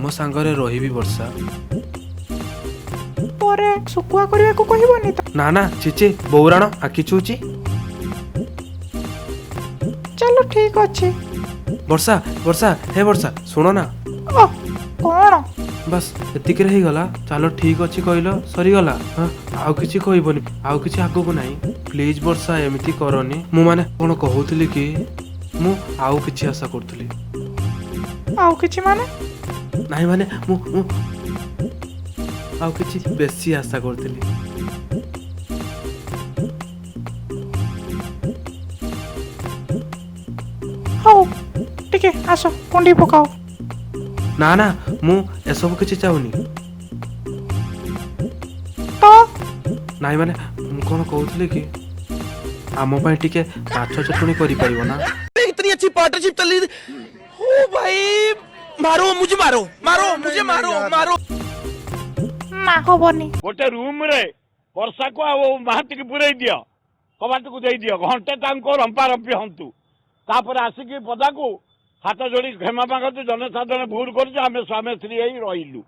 ତୁମ ସାଙ୍ଗରେ ରହିବି ବର୍ଷା। ପରେ ଶୁଖୁଆ କରିବାକୁ କହିବନି ତ? ନା ନା, ଚିଚି, ବଉରାଣ ଆଖି ଛୁଉଛି। ଚାଲ, ଠିକ ଅଛି। ବର୍ଷା, ବର୍ଷା, ହେ ବର୍ଷା, ଶୁଣ ନା। ଓ, କଣ? ବାସ୍, ଏତିକିରେ ହେଇଗଲା? ଚାଲ ଠିକ ଅଛି କହିଲ, ସରିଗଲା? ହଁ, ଆଉ କିଛି କହିବନି? ଆଉ କିଛି ଆଗକୁ ନାହିଁ? ପ୍ଲିଜ ବର୍ଷା, ଏମିତି କରନି। ମୁଁ ମାନେ କଣ କହୁଥିଲି କି, ମୁଁ ଆଉ କିଛି ଆଶା କରୁଥିଲି। ଆଉ କିଛି ମାନେ? ନାହିଁ ମାନେ, ମୁଁ ଆଉ କିଛି ବେଶୀ ଆଶା କରୁଥିଲି। ହଉ, ଟିକେ ଆସ, କୁଣ୍ଡି ପକାଅ। ନା ନା, ମୁଁ ଏସବୁ କିଛି ଚାହୁଁନି। ତ? ନାଇଁ ମାନେ, ମୁଁ କଣ କହୁଥିଲି କି, ଆମ ପାଇଁ ଟିକେ ମାଛ ଚଟଣି କରିପାରିବ ନା? इतनी अच्छी पार्टनरशिप चल रही थी। ओ भाई, मारो मुझे, मारो मारो मुझे, मारो मारो। ନା, ହବନି। ଗୋଟେ ରୁମରେ ବର୍ଷାକୁ ଆଉ ମହାନ୍ତିକି ପୁରେଇ ଦିଅ, କବାଟକୁ ଦେଇଦିଅ, ଘଣ୍ଟେ ତାଙ୍କୁ ରମ୍ପା ରମ୍ପି ହନ୍ତୁ, ତାପରେ ଆସିକି ପଦାକୁ ହାତ ଯୋଡ଼ି କ୍ଷମା ମାଗନ୍ତୁ, ଜନସାଧାରଣ ଭୁଲ କରୁଛୁ, ଆମେ ସ୍ୱାମୀ ସ୍ତ୍ରୀ ହେଇ ରହିଲୁ।